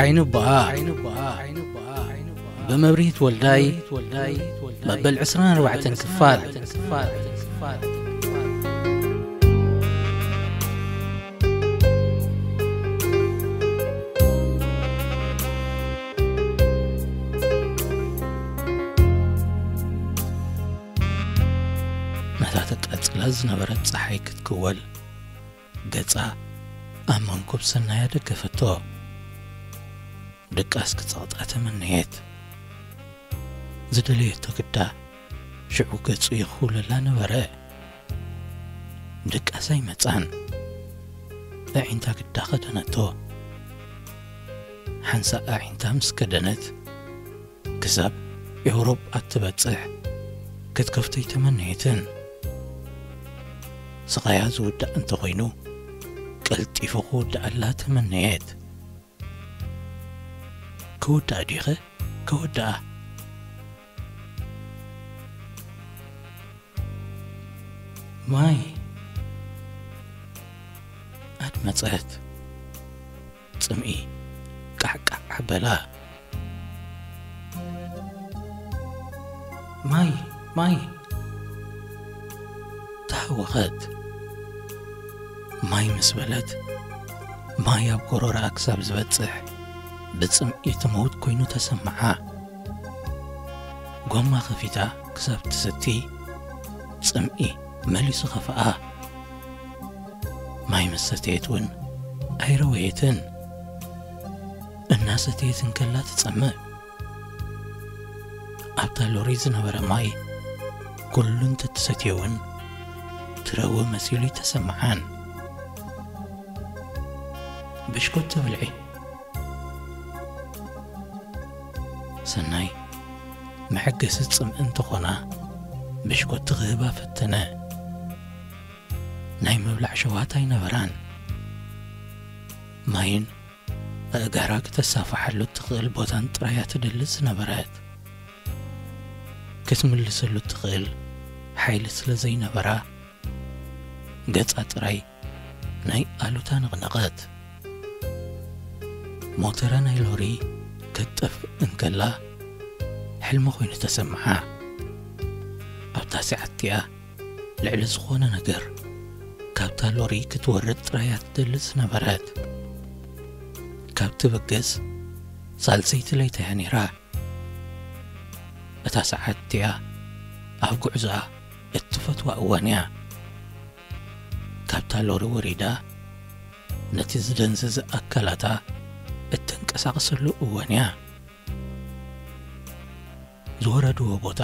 ዓይንባ ብመብርሂት ወልዳይ መበል ዕስራን ኣርባዕተን ክፋል። ነታ ተቃጽላ ዝነበረት ጸሓይ ክትክወል ገጻ ኣብ መንኩብ ሰናያ ደገፈቶ። ድቃስ ክጸቕጣ ተመነየት። ዝደለየቶ ግዳ ሽዑ ገጹ ይኽውለላ ነበረ። ድቃስ ኣይመጻን። ኣዒንታ ግዳ ከደነቶ። ሓንሳእ ኣዒንታ ምስ ከደነት፣ ክሳብ ኤውሮጳ እትበጽሕ ክትከፍቶ ኣይተመነየትን። ስቓያ ዝውዳእ እንተኾይኑ፣ ቀልጢፉ ክውድኣላ ተመነየት። ክውዳእ ዲኸ? ክውዳኣ። ማይ ኣድመጸት። ጽምኢ ቃዕቃዕ ኣበላ። ማይ፣ ማይ። ተሃወኸት። ማይ ምስ በለት፣ ማይ ኣብ ጎረሮኣ ክሳብ ዝበጽሕ ብጽምኢ ትመውት ኮይኑ ተሰምዓ። ጎማ ከፊታ ክሳብ ትስቲ፣ ጽምኢ መሊሱ ኸፍኣ። ማይ ምስ ሰተየት እውን ኣይረወየትን። እናሰተየት እንከላ ትጸምእ። ኣብታ ሎሪ ዝነበረ ማይ ኩሉ እንተትሰትዮ እውን ትረዊ መሲሉ ኣይተሰምዓን። ብሽኮት ትብልዒ? ሰናይ መሐገሲ ጽምኢ እንተኾና ብሽኮቲ ክህባ ፈተነ። ናይ ምብላዕ ሸውሃት ኣይነበራን። ማይን ኣእጋራ ክተሳፍሓሉ እትኽእል ቦታን ጥራይ እያ ትደሊ ዝነበረት። ክትምልሰሉ እትኽእል ሓይሊ ስለ ዘይነበራ፣ ገጻ ጥራይ ናይ ኣሉታ ነቕነቐት። ሞተራ ናይ ሎሪ ክትጠፍእ እንከላ፣ ሕልሚ ኮይኑ ተሰምዓ። ኣብታ ሰዓት እቲኣ፣ ልዕሊ ዝኾነ ነገር ካብታ ሎሪ ክትወርድ ጥራይ እያ ትደሊ ዝነበረት። ካብ ትብገስ ሳልሰይቲ ለይታ እያ ነይራ። እታ ሰዓት እቲኣ ኣብ ጉዕዞኣ እትፈትዋ እዋን እያ። ካብታ ሎሪ ወሪዳ ነቲ ዝደንዝዝ ኣካላታ እተንቀሳቕሰሉ እዋን እያ። ዝወረድዎ ቦታ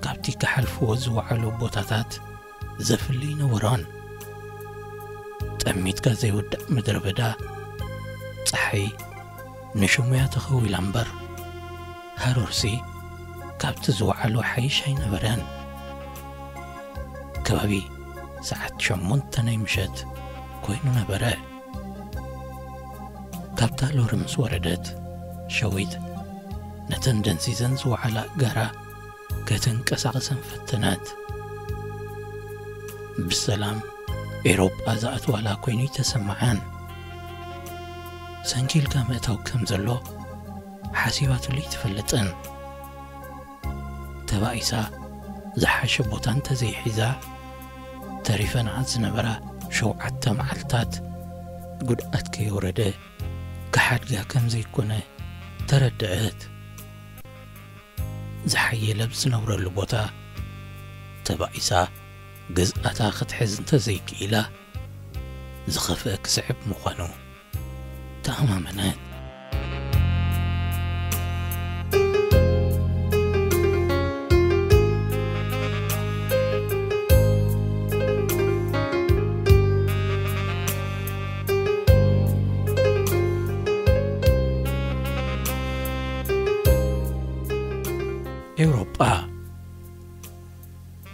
ካብቲ ክሓልፍዎ ዝወዓሉ ቦታታት ዘፍሊ ኣይነበሮን። ጠሚትካ ዘይውዳእ ምድረ በዳ፣ ጸሓይ ንሽሙያ ተኸዊላ እምበር፣ ሃሩርሲ ካብቲ ዝወዓሉ ሓይሽ ኣይነበረን። ከባቢ ሰዓት ሸሞንተ ናይ ምሸት ኮይኑ ነበረ። ካብታ ሎሪ ምስ ወረደት፣ ሸዊት ነተን ደንዚዘን ዝወዓላ ኣእጋራ ከተንቀሳቕሰን ፈተነት። ብሰላም ኤውሮጳ ዝኣትዋላ ኮይኑ ኣይተሰምዓን። ሰንኪልካ ምእታው ከም ዘሎ ሓሲባትሉ ኣይትፈልጥን። ተባኢሳ ዝሓሸ ቦታ እንተዘይሒዛ፣ ተሪፈንኣ ዝነበራ ሸውዓተ መዓልታት ጉድኣት ከየውረደ ክሓድጋ ከም ዘይኮነ ተረድአት። ዝሓየለ ኣብ ዝነብረሉ ቦታ ተባኢሳ ግዝኣታ ክትሕዝ እንተዘይክኢላ፣ ዝኸፍአ ክስዕብ ምዃኑ ተኣማመነት። ኤውሮጳ።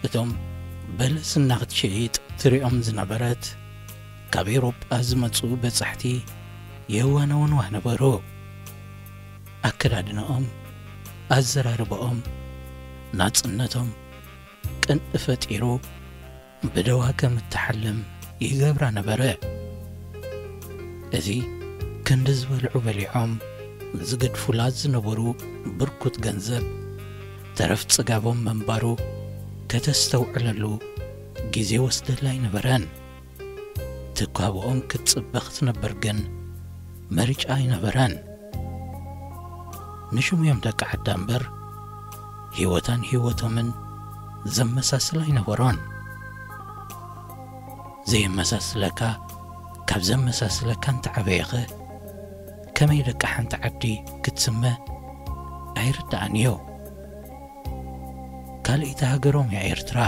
እቶም በለስ እናኽትሸይጥ ትሪኦም ዝነበረት ካብ ኤውሮጳ ዝመጹ በጻሕቲ የዋህ ነዋህ ነበሩ። ኣከዳድናኦም፣ ኣዘራርባኦም፣ ናጽነቶም ቅንኢ ፈጢሩ ብደዋ ከም እትሓልም ይገብራ ነበረ። እዚ ክንዲ ዝበልዑ በሊዖም ዝገድፉላ ዝነበሩ ብርኩት ገንዘብ ተረፍ ጽጋቦም ምንባሩ ከተስተውዕለሉ ግዜ ወስደላ ኣይነበረን። ትኳብኦም ክትጽበ ክትነብር ግን መርጫ ኣይነበረን። ንሽም እዮም ደቂ ዓዳ እምበር፣ ህይወታን ህይወቶምን ዘመሳስል ኣይነበሮን። ዘየመሳስለካ ካብ ዘመሳስለካ እንተዓበየኸ፣ ከመይ ደቂ ሓንቲ ዓዲ ክትስመ ኣይርዳእን እዩ። ካልኣይቲ ሃገሮም እያ ኤርትራ።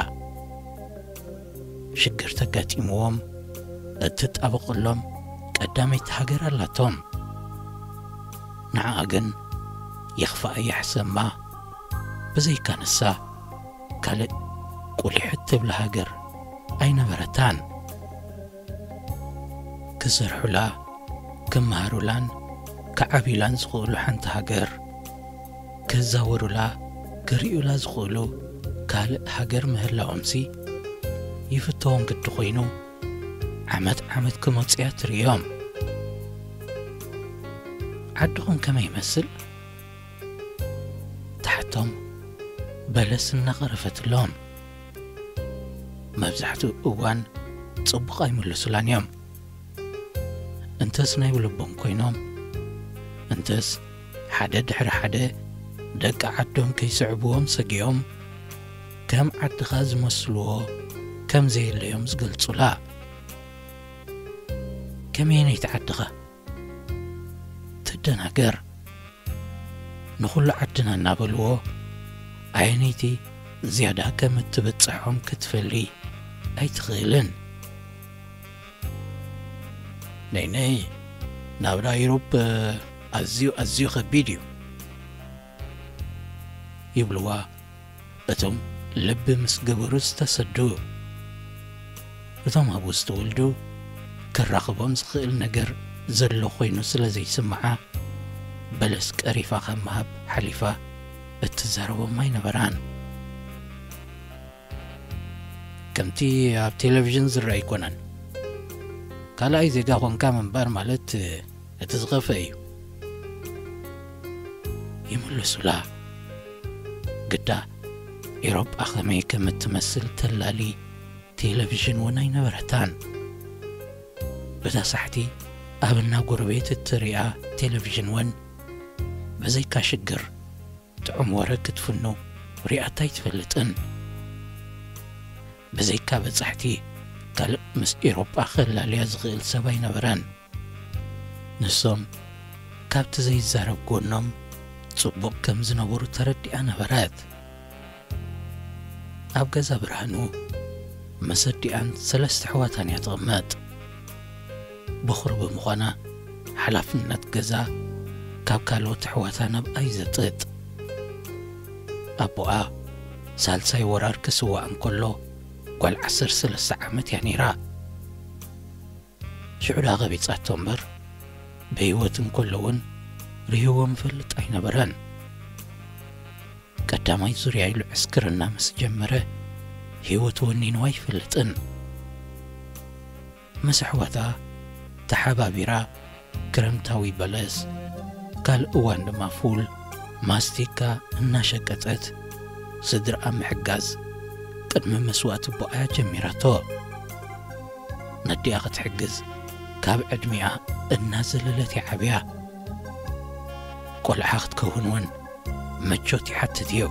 ሽግር ተጋጢምዎም እትጣበቐሎም ቀዳመይቲ ሃገር ኣላቶም። ንዓኣ ግን የኽፍኣ ይሕሰማ። ብዘይካ ንሳ ካልእ ቁሊሕ እትብላ ሃገር ኣይነበረታን። ክሰርሑላ፣ ክመሃሩላን ክዓብዩላን ዝኽእሉ ሓንቲ ሃገር፣ ክዛወሩላ፣ ክርእዩላ ዝኽእሉ ካልእ ሃገር ምህላዎምሲ ይፍተዎም ግዲ ኮይኑ፣ ዓመት ዓመት ክመጹ እያ ትርእዮም። ዓድኹም ከመይ ይመስል? ትሓቶም በለስ እናቐረፈትሎም። መብዛሕትኡ እዋን ጽቡቕ ኣይምልሱላን እዮም። እንተስ ናይ ብልቦም ኮይኖም፣ እንተስ ሓደ ድሕሪ ሓደ ደቂ ዓዶም ከይስዕብዎም ሰጊኦም፣ ከም ዓድኻ ዝመስልዎ ከም ዘየለዮም ዝገልጹላ። ከመየነይቲ ዓድኻ? ትደናገር። ንኹሉ ዓድና እናበልዎ፣ ኣየነይቲ ዝያዳ ከም እትብጽሖም ክትፈሊ ኣይትኽእልን። ነይነይ፣ ናብራ ኢሮፕ ኣዝዩ፣ ኣዝዩ ኸቢድ እዩ፣ ይብልዋ እቶም ልቢ ምስ ገበሩ ዝተሰዱ። እቶም ኣብኡ ዝተወልዱ፣ ክራኽቦም ዝኽእል ነገር ዘሎ ኮይኑ ስለ ዘይስምዓ፣ በለስ ቀሪፋ ካብ ምሃብ ሓሊፋ እትዛረቦም ኣይነበራን። ከምቲ ኣብ ቴሌቪዥን ዝረአ ኣይኮነን። ካልኣይ ዜጋ ኾንካ ምንባር ማለት እቲ ዝኸፍአ እዩ፣ ይምልሱላ። ግዳ ኤውሮጳ ከመይ ከም እትመስል ተላሊ ቴሌቪዥን እውን ኣይነበረታን። በዛ ሳሕቲ ኣብ እና ጎረቤት እትሪኣ ቴሌቪዥን እውን ብዘይካ ሽግር ጥዑም ወረ ክትፍኑ ሪኣታ ኣይትፈልጥን። ብዘይካ በጻሕቲ ካልእ ምስ ኤውሮጳ ከላልያ ዝኽእል ሰብ ኣይነበረን። ንሶም ካብቲ ዘይዛረብ ጎኖም ጽቡቕ ከም ዝነበሩ ተረዲኣ ነበረት። ኣብ ገዛ ብርሃኑ ምስ ኣዲኣን ሰለስተ ኣሕዋታን እያ ትቕመጥ። በኹሪ ብምዃና ሓላፍነት ገዛ ካብ ካልኦት ኣሕዋታ ናብኣ ይዘጥጥ። ኣቦኣ ሳልሳይ ወራር ክስዋእ እንከሎ ጓል ዓሰርተ ሰለስተ ዓመት እያ ነይራ። ሽዑ ደኣ ቐቢጻቶ እምበር፣ ብህይወት እንከሎ እውን ርህይዎ ምፈልጥ ኣይነበረን። ቀዳማይ ዙርያ ኢሉ ዕስክርና ምስ ጀመረ፣ ህይወት ወኒንዋ ኣይፈልጥን። ምስ ኣሕዋታ ተሓባቢራ ክረምታዊ በለስ፣ ካልእ እዋን ድማ ፉል፣ ማስቲካ እናሸቀጠት ስድራኣ ምሕጋዝ ቅድሚ መስዋእቲ ኣቦኣ እያ ጀሚራቶ። ነዲኣ ክትሕግዝ ካብ ዕድሚኣ እናዘለለት እያ ዓብያ። ቆልዓ ክትከውን እውን ምቾት ይሓትት እዩ።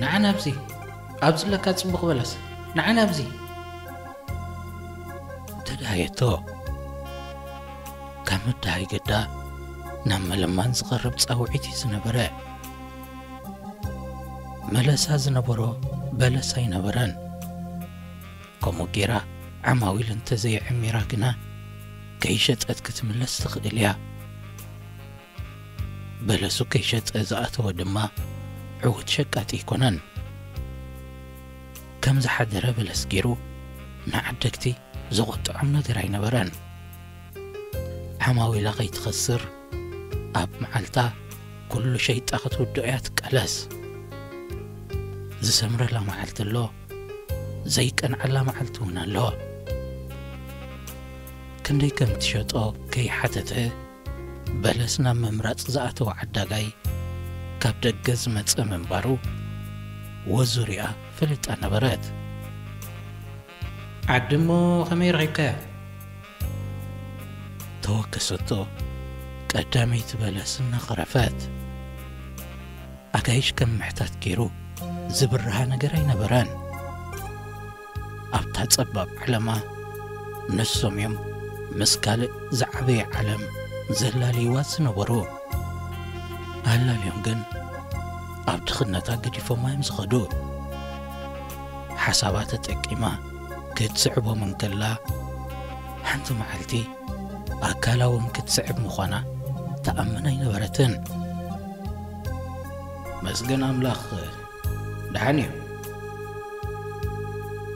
ንዓ ናብዚ፣ ኣብዚ ኣለካ ጽቡቕ በለስ፣ ንዓ ናብዚ። ተደሃየቶ። ካብ ምድሃይ ግዳ ናብ ምልማን ዝቐርብ ጻውዒት እዩ ዝነበረ። መለሳ ዝነበሮ በለስ ኣይነበረን። ከምኡ ጌራ ዓማዊል እንተዘየዕሚራ ግና ከይሸጠት ክትምለስ ትኽእል እያ። በለሱ ከይሸጠ ዝኣተወ ድማ ዕዉት ሸቃጢ ኣይኮነን። ከም ዝሓደረ በለስ ጌሩ ንዓደግቲ ዘቖጥዖም ነገር ኣይነበረን። ዓማዊላ ከይትኸስር ኣብ መዓልታ ኩሉ ሸይጣ ክትውድኦ እያ ትቃለስ። ዝሰምረላ መዓልቲ ኣሎ፣ ዘይቀንዓላ መዓልቲ እውን ኣሎ። ክንደይ ከም ትሸጦ ከይሓተተ በለስ ናብ ምምራጽ ዝኣተወ ዓዳጋይ ካብ ደገ ዝመጸ ምንባሩ ወዙ ሪኣ ፈሊጣ ነበረት። ዓዲ እሞ ከመይ ረኺብካያ? ተወከሰቶ ቀዳመይቲ በለስ እናኸረፈት። ኣጋይሽ ከም ምሕታት ገይሩ ዝብርሃ ነገር ኣይነበረን። ኣብታ ጸባብ ዓለማ ንሶም እዮም ምስ ካልእ ዝዓበየ ዓለም ዘላልይዋ ዝነበሩ። ኣላልዮም ግን ኣብ ድኽነታ ገዲፎማ እዮም ዝኸዱ። ሓሳባ ተጠቂማ ክትስዕቦም እንከላ፣ ሓንቲ መዓልቲ ኣካላዎም ክትስዕብ ምዃና ትኣምን ኣይነበረትን። መስገን ኣምላኽ፣ ደሓን እዩ።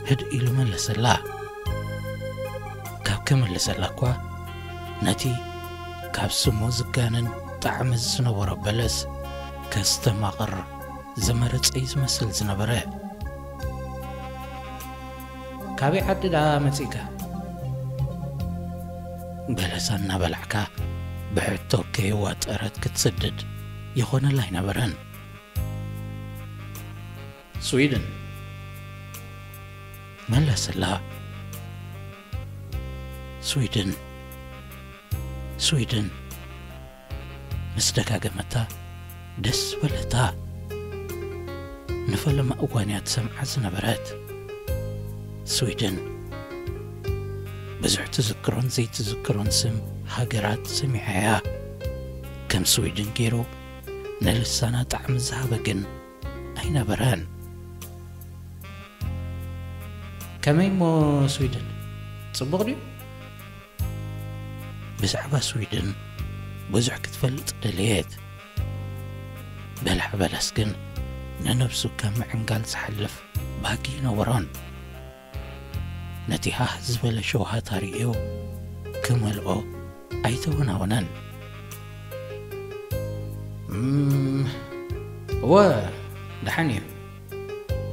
ህድእ ኢሉ መለሰላ። ካብ ከመለሰላ እኳ፣ ነቲ ካብ ስሙ ዝጋነን ጣዕሚ ዝነበሮ በለስ ከስተማቕር ዝመረጸ እዩ ዝመስል ዝነበረ። ካበይ ዓዲ ደኣ መጺእካ? በለሳ እናበላዕካ ብሕቶ ከየዋጠረት ክትስድድ ይኾነላ ኣይነበረን። ስዊድን። መለሰላ። ስዊድን፣ ስዊድን። ምስ ደጋገመታ ደስ በለታ። ንፈለማ እዋን እያ ትሰምዓ ዝነበረት። ስዊድን። ብዙሕ ትዝክሮን ዘይትዝክሮን ስም ሃገራት ሰሚዓ እያ። ከም ስዊድን ገይሩ ንልሳና ጣዕሚ ዝሃበ ግን ኣይነበረን። ከመይ እሞ ስዊድን? ጽቡቕ ድዩ? ብዛዕባ ስዊድን ብዙሕ ክትፈልጥ ደለየት። በላዕ በለስ ግን ንነብሱ ካብ ምዕንጋል ዝሓልፍ ባህጊ ይነበሮን። ነቲ ሃህ ዝበለ ሸውሃት ኣርእዩ ክመልኦ ኣይተወናወነን። "እም፣ እወ፣ ደሓን እዩ።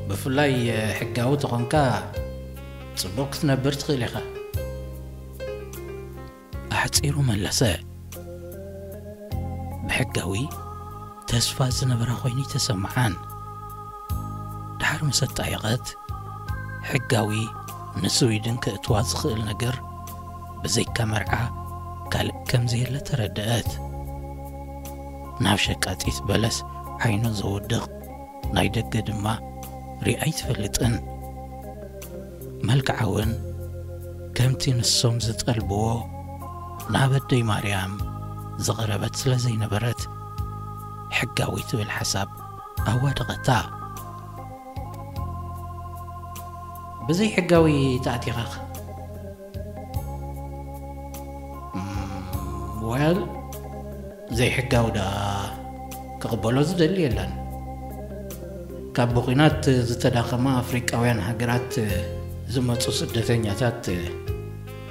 ብፍላይ ሕጋዊ ተኾንካ ጽቡቕ ክትነብር ትኽእል ኢኻ." ኣሕጺሩ መለሰ። ብሕጋዊ ተስፋ ዝነበራ ኮይኑ ይተሰምዓን። ድሓር ምስ ኣጣየቐት፣ ሕጋዊ ንስዊድን ከእትዋ ዝኽእል ነገር ብዘይካ መርዓ ካልእ ከም ዘየለ ተረድአት። ናብ ሸቃጢት በለስ ዓይኑ ዘውድቕ ናይ ደገ ድማ ሪኣ ኣይትፈልጥን። መልክዓ እውን ከምቲ ንሶም ዝጠልብዎ ናብ ኣደይ ማርያም ዝቐረበት ስለ ዘይነበረት፣ ሕጋዊ ትብል ሓሳብ ኣዋደቐታ። "ብዘይ ሕጋዊ ተኣቲኻኽ?" "እም፣ ወል፣ ዘይሕጋዊ ደኣ ክቕበሎ ዝደሊ የለን። ካብ ብኲናት ዝተዳኸማ ኣፍሪቃውያን ሃገራት ዝመጹ ስደተኛታት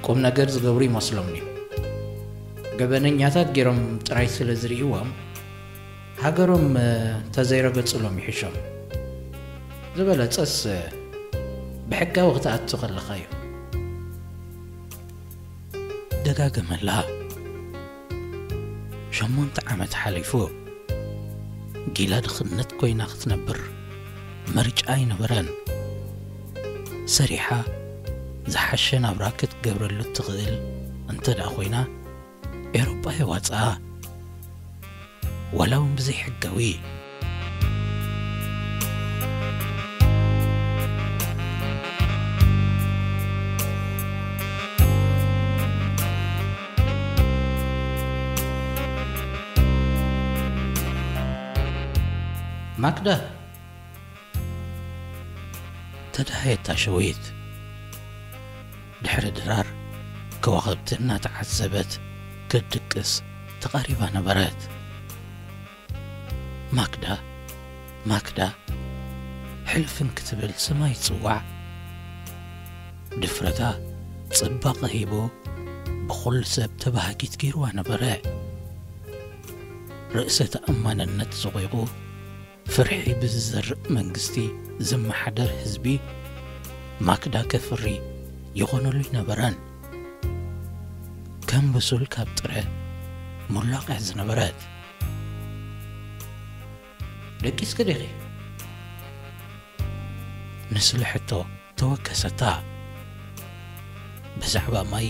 ቁም ነገር ዝገብሩ ይመስሎም ድዩ? ገበነኛታት ገይሮም ጥራይ ስለ ዝርእይዎም፣ ሃገሮም ተዘይረገጹሎም ይሕሾም። ዝበለጸስ ብሕጋዊ ክትኣቱ ከለኻ እዩ." ደጋገመላ። ሸሞንተ ዓመት ሓሊፉ። ጊላ ድኽነት ኮይና ክትነብር ምርጫ ኣይነበረን። ሰሪሓ ዝሓሸ ናብራ ክትገብረሉ እትኽእል እንተ ደኣ ኮይና፣ ኤውሮጳ የዋጽኣ። ዋላ እውን ብዘይ ሕጋዊ። ማክዳ፣ ተደሃየታ ሸዊት። ድሕሪ ድራር ከዋኽብቲ እናተዓዘበት ክትድቅስ ተቓሪባ ነበረት። ማክዳ፣ ማክዳ፣ ሕልፍን ክትብል ስማ ይጽዋዕ። ድፍረታ ጽባቐ ሂቡ ብኹሉ ሰብ ተባሃጊት ገይርዋ ነበረ። ርእሰ ተኣማንነት ዝቑይቑ፣ ፍርሒ ብዝዘርእ መንግስቲ ዝመሓደር ህዝቢ፣ ማክዳ ከፍሪ ይኾነሉ ኣይነበረን። ከም ብሱል ካብ ጥረ ሙላቕ እያ ዝነበረት። "ደቂስኪ ዲኺ?" ንስለ ሕቶ ተወከሰታ። ብዛዕባ ማይ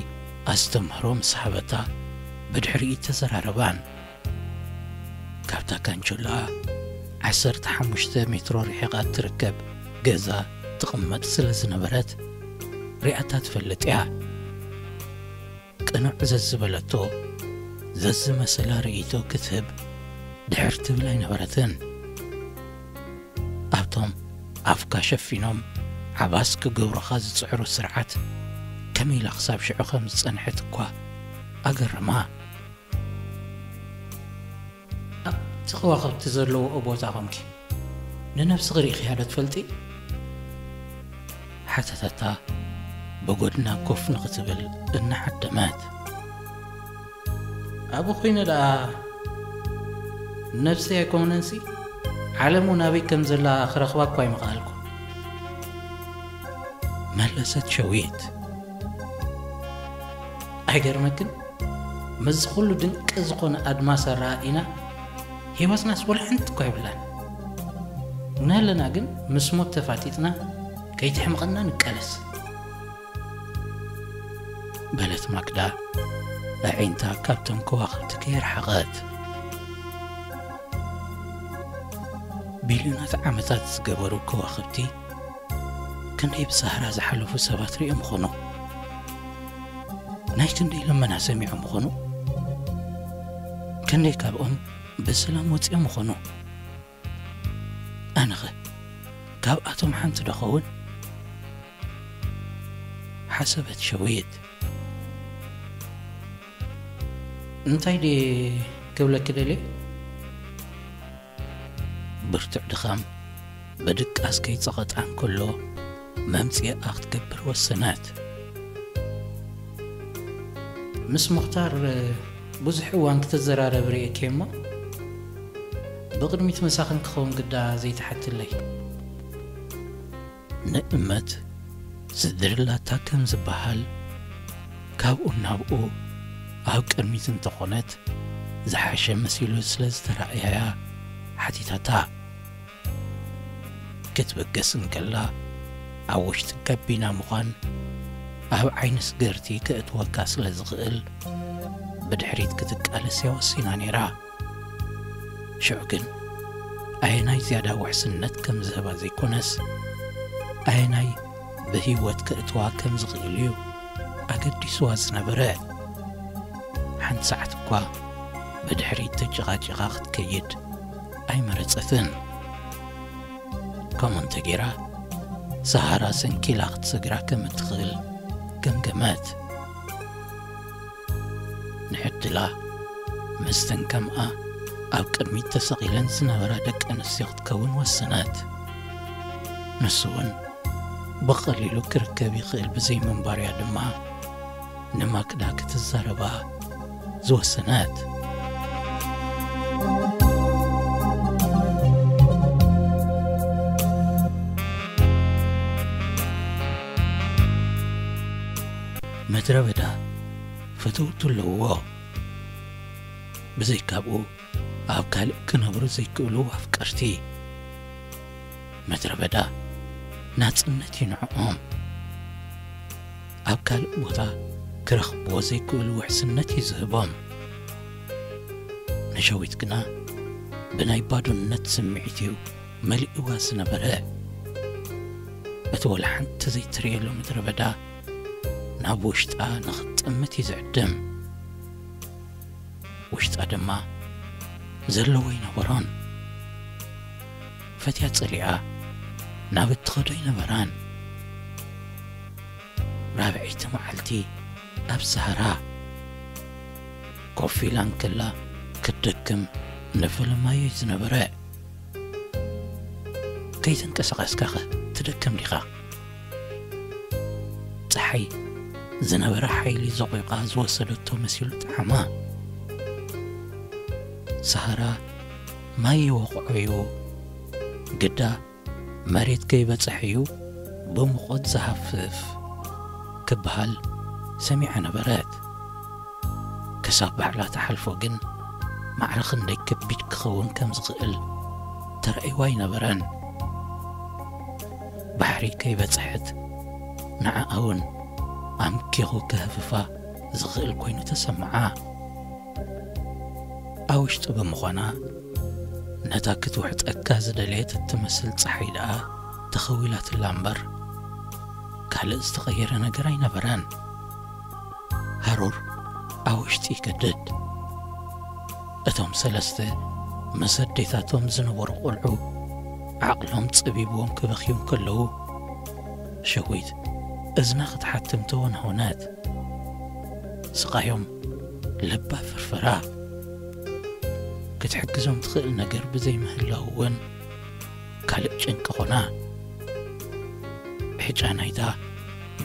ኣስተምህሮ ምስ ሃበታ፣ ብድሕሪኡ ተዘራረባን። ካብታ ካንቸሎኣ ዓሰርተ ሓሙሽተ ሜትሮ ርሒቓ እትርከብ ገዛ ትቕመጥ ስለ ዝነበረት፣ ሪኣታ ትፈልጥ እያ። ቅኑዕ ዘዝበለቶ፣ ዘዝመሰላ ርእይቶ ክትህብ ድሕር ትብል ኣይነበረትን። ኣብቶም ኣፍካ ሸፊኖም ዓባስ ክገብሩኻ ዝጽዕሩ ስርዓት ከመይ ኢላ ክሳብ ሽዑ ከም ዝጸንሐት እኳ ኣገረማ። ኣብቲ ከዋኽብቲ ዘለውኦ ቦታ ኾንኪ ንነብስኺ ርኢኽያ ዶ ትፈልጢ? ሓተተታ ብጎድና ኮፍ ንኽትብል እናሓደመት። ኣብኡ ኮይነ ደኣ ነብሰይ ኣይኮነንሲ ዓለም እውን ኣበይ ከም ዘላ ክረኽባ እኳ ኣይምኽኣልኩ፣ መለሰት ሸዊት። ኣይገርመክን? ምስዚ ኩሉ ድንቂ ዝኾነ ኣድማስ ኣረኣኢና፣ ህይወትናስ ወላ ሓንቲ እኳ የብላን። እናሃለና ግን ምስ ሞት ተፋጢጥና ከይተሕምቐና ንቃለስ። በለት ማክዳ ኣዒንታ ካብቶም ከዋኽብቲ ከየርሓቐት። ቢልዮናት ዓመታት ዝገበሩ ከዋኽብቲ ክንደይ ብሳህራ ዝሓለፉ ሰባት ሪኦም ምኾኑ? ናይ ክንደይ ልመና ሰሚዖም ምኾኑ? ክንደይ ካብኦም ብሰላም ወፂኦም ምኾኑ? ኣነኸ ካብኣቶም ሓንቲ ዶ ኸውን? ሓሰበት ሸዊት። እንታይ ድየ ክብለኪ ደልየ? ብርቱዕ ድኻም ብድቃስ ከይጸቐጣ እንከሎ፣ መምጽኢኣ ክትገብር ወሰነት። ምስ ሙኽታር ብዙሕ እዋን ክትዘራረብ ርእየኪ እሞ፣ ብቕድሚት ምሳኽን ክኸውን ግዳ ዘይትሓትለይ። ንእመት ስድርላታ ከም ዝበሃል፣ ካብኡ ናብኡ ኣብ ቅድሚት እንተኾነት ዝሓሸ መሲሉ ስለ ዝተራእያያ ሓቲታታ። ክትብገስ እንከላ ኣብ ውሽጢ ጋቢና ምዃን ኣብ ዓይኒ ስገርቲ ከእትወካ ስለ ዝኽእል ብድሕሪት ክትቃለስ እያ ወሲና ነይራ። ሽዑ ግን ኣየናይ ዝያዳ ውሕስነት ከም ዝህባ ዘይኮነስ ኣየናይ ብህይወት ከእትዋ ከም ዝኽእል እዩ ኣገዲስዋ ዝነበረ። ሓንቲ ሰዓት እኳ ብድሕሪት ተጨቓጪቓ ክትከይድ ኣይመረጸትን። ከምኡ እንተጌራ፣ ሰሃራ ሰንኪላ ክትሰግራ ከም እትኽእል ገምገመት። ንዕድላ፣ ምስተን ከምኣ ኣብ ቅድሚት ተሰቒለን ዝነበራ ደቂ ኣንስትዮ ክትከውን ወሰነት። ንሱ እውን ብቐሊሉ ክርከብ ይኽእል ብዘይምንባርያ ድማ፣ ንማክዳ ክትዛረባ ዝወሰነት። ምድረ በዳ ፈተውቱ ኣለውዎ። ብዘይካብኡ ኣብ ካልእ ክነብሩ ዘይክእሉ ኣፍቀርቲ። ምድረ በዳ ናጽነት እዩ ንዕኦም። ኣብ ካልእ ቦታ ክረኽብዎ ዘይክእሉ ውሕስነት እዩ ዝህቦም። ንሸዊት ግና ብናይ ባዶነት ስምዒት እዩ መሊእዋ ዝነበረ። እቲ ወላ ሓንቲ ዘይትርእየሉ ምድረ በዳ ናብ ውሽጣ ንኽትጥምት እዩ ዝዕድም። ውሽጣ ድማ ዘለዎ ኣይነበሮን። ፈትያ ጸሊኣ ናብ እትኸዶ ኣይነበራን። ራብዐይቲ መዓልቲ ኣብ ሰሃራ ኮፍ ኢላ እንከላ ክትደክም ንፍልማዮ እዩ ዝነበረ። ከይተንቀሳቐስካኸ ትደክም ዲኻ? ጸሓይ ዝነበረ ሓይሊ ዘቑቓ ዝወሰደቶ መሲሉ ጠዓማ። ሰሃራ ማይ ይወቕዖ እዩ፣ ግዳ መሬት ከይበጽሕ እዩ ብሙቐት ዝሃፍፍ ክበሃል ሰሚዓ ነበረት። ክሳብ ባዕላ ትሓልፎ ግን ማዕረ ክንደይ ከቢድ ክኸውን ከም ዝኽእል ተራእይዋ ኣይነበረን። ባሕሪ ከይበጽሐት ንዓኣ እውን ኣምኪኹ ከህፍፋ ዝኽእል ኮይኑ ተሰምዓ። ኣብ ውሽጢ ብምዃና ነታ ክትውሕጠካ ዝደለየት እትመስል ጸሓይ ደኣ ተኸዊላትላ እምበር ካልእ ዝተቐየረ ነገር ኣይነበረን። ሃሩር ኣብ ውሽጢ ይገድድ። እቶም ሰለስተ ምስ ኣዴታቶም ዝነበሩ ቆልዑ ዓቕሎም ጸቢብዎም ክበኽዩ እንከለዉ፣ ሸዊት እዝና ክትሓትም ተወናወነት። ስቓዮም ልባ ፍርፈራ። ክትሕግዞም ትኽእል ነገር ብዘይምህላው እውን ካልእ ጭንቂ ኾና። ዕጫ ናይታ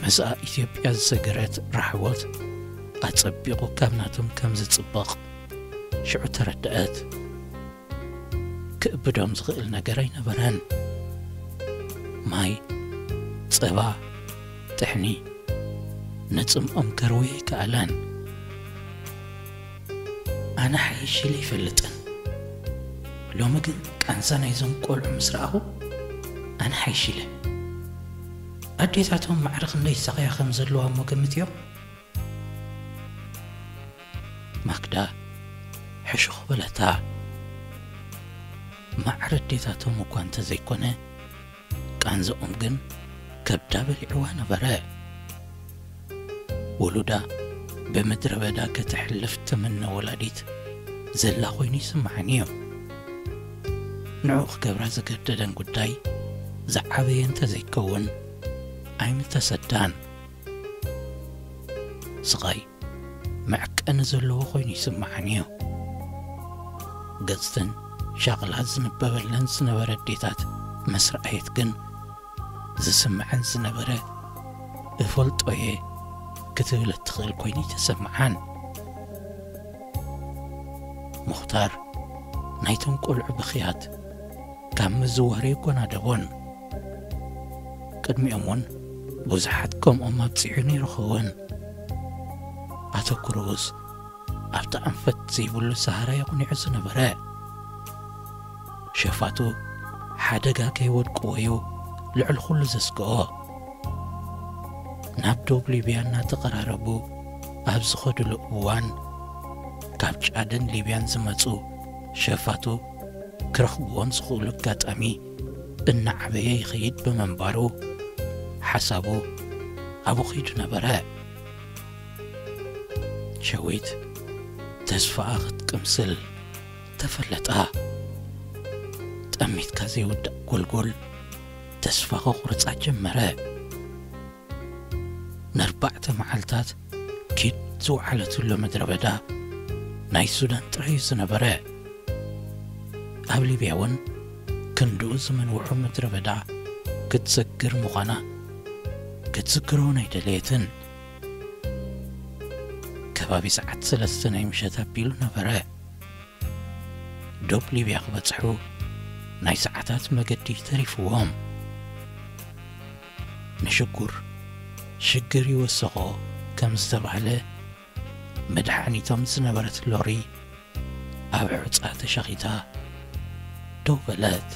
ምስኣ ኢትዮጵያ ዝሰገረት ራሕቦት ኣጸቢቑ ካብ ናቶም ከም ዝጽበቕ ሽዑ ተረድአት። ክእብዶም ዝኽእል ነገር ኣይነበረን። ማይ፣ ጸባ፣ ጥሕኒ ንጽምኦም ከርውዮ ኣይከኣለን። ኣነ ሓይሽ ኢለ ይፈልጥን። ሎሚ ግን ቃንዛ ናይዞም ቆልዑ ምስ ረኣኹ ኣነ ሓይሽ ኢለ። ኣዴታቶም ማዕረ ክንደይ ይሳቐያ ከም ዘለዋ እሞ ገምትዮ። ማክዳ ሕሹኽ በለታ። ማዕረ ኣዴታቶም እኳ እንተዘይኮነ ቃንዛኦም ግን ከብዳ በሊዕዋ ነበረ። ውሉዳ ብምድረ በዳ ከተሕልፍ ትምነ ወላዲት ዘላ ኮይኑ ይስምዓኒ እዩ። ንዑ ክገብራ ዝገደደን ጉዳይ ዝዓበየ እንተዘይከውን ኣይምተሰዳን። ስቓይ መዕቀኒ ዘለዎ ኮይኑ ይስምዓኒ እዩ። ገጽተን ሻቕላ ዝንበበለን ዝነበረ ኣዴታት ምስ ረኣየት ግን ዝስምዐን ዝነበረ እፈልጦ እየ ክትብል እትኽእል ኮይኑ ይተሰምዓን። ሙኽታር ናይቶም ቆልዑ ብኽያት ካብ ምዝዋር የጎናደቦን። ቅድሚኦም እውን ብዙሓት ከምኦም ኣብጺሑ ነይሩ ኸውን። ኣተኩሮኡስ ኣብቲ ኣንፈት ዘይብሉ ሰሃራ የቕኒዑ ዝነበረ። ሸፋቱ ሓደጋ ከይወድቅዎ እዩ ልዕሊ ኩሉ ዘስግኦ። ናብ ዶብ ሊብያ እናተቐራረቡ ኣብ ዝኸድሉ እዋን ካብ ጫድን ሊብያን ዝመጹ ሸፋቱ ክረኽብዎም ዝኽእሉ ኣጋጣሚ እናዓበየ ይኸይድ ብምንባሩ ሓሳቡ ኣብኡ ኸይዱ ነበረ። ሸዊት ተስፋኣ ክትቅምስል ተፈለጣ። ጠሚትካ ዘይውዳእ ጎልጎል ተስፋ ከቑርጻ ጀመረ። ንኣርባዕተ መዓልታት ኪድ ዝወዓለትሉ ምድረ በዳ ናይ ሱዳን ጥራይ እዩ ዝነበረ። ኣብ ሊብያ እውን ክንድኡ ዝመንውሑ ምድረ በዳ ክትሰግር ምዃና ክትዝክሮ እውን ኣይደለየትን። ከባቢ ሰዓት ሰለስተ ናይ ምሸት ኣቢሉ ነበረ። ዶብ ሊብያ ክበጽሑ ናይ ሰዓታት መገዲ ተሪፍዎም። ንሽጉር ሽግር ይወሰኾ ከም ዝተባህለ መድሓኒቶም ዝነበረት ሎሪ ኣብ ሑጻ ተሸኺታ ደው በለት።